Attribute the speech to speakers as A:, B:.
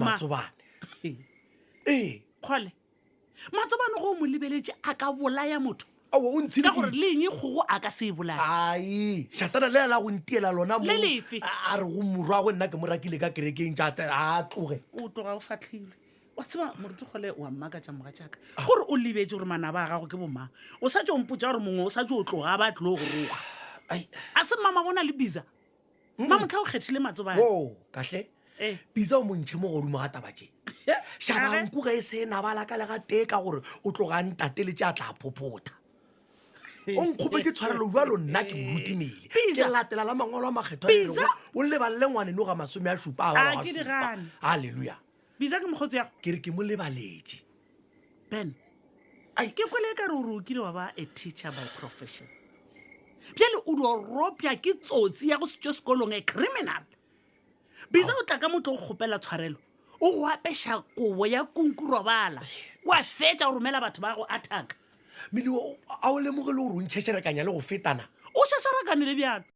A: Matsobane. Ee.
B: Kgole. Matsobane go o mo lebeletše a ka bolaya motho.
A: Aowa o ntshile
B: Ka gore le eng kgogo a ka se e bolaye.
A: Ai, šatana lela la go ntiela lona mo.
B: Le lefe?
A: A re go morwagwe nna ke mo rakile ka kerekeng tša tsena a tloge.
B: O tloga o fahlilwe. Wa tseba moruti Kgole wa mmakatša mogatšaka. Gore o lebetše gore manaba a gago ke bomang. O sa tšo mpotša gore mongwe o sa tšo tloga a ba tlilo go roga.
A: Ai.
B: A se mmamabona le Bisa? Mamotlha o kgethile Matsobane.
A: Wo, kahle.
B: Eh.
A: Bisa o mo ntšhe mo godimo ga taba tše. Šabanku ge e se naba la ka le ga tee ka gore o tloga ntateletše a tla phophotha. O nkgopetše tshwarelo bjalo nna ke morutimele.
B: Bisa.
A: Ke latela la mangwalo a makgethwa le
B: Bisa.
A: rego o lebalele ngwaneno ga masome a šupa a
B: A,
A: balwa
B: ke
A: ga
B: di
A: šupa.
B: gane.
A: Haleluya.
B: Bisa ke mokgotsi yago.
A: Ke re ke mo lebaletše.
B: Ben.
A: Ai.
B: Ke kwele e ka re o re o kile wa ba a teacher by profession. Bjale o dio ropja ke tsotsi ya go se tšwe sekolong, a criminal. Bisa o tla ka motlo go kgopela tshwarelo. O go apeša kobo ya kunku robala. Wa fetša o romela batho ba go attack.
A: Meliwa, a o lemoge le gore o ntšhešerekanya le go fetana?
B: O šašarakane le bjalo.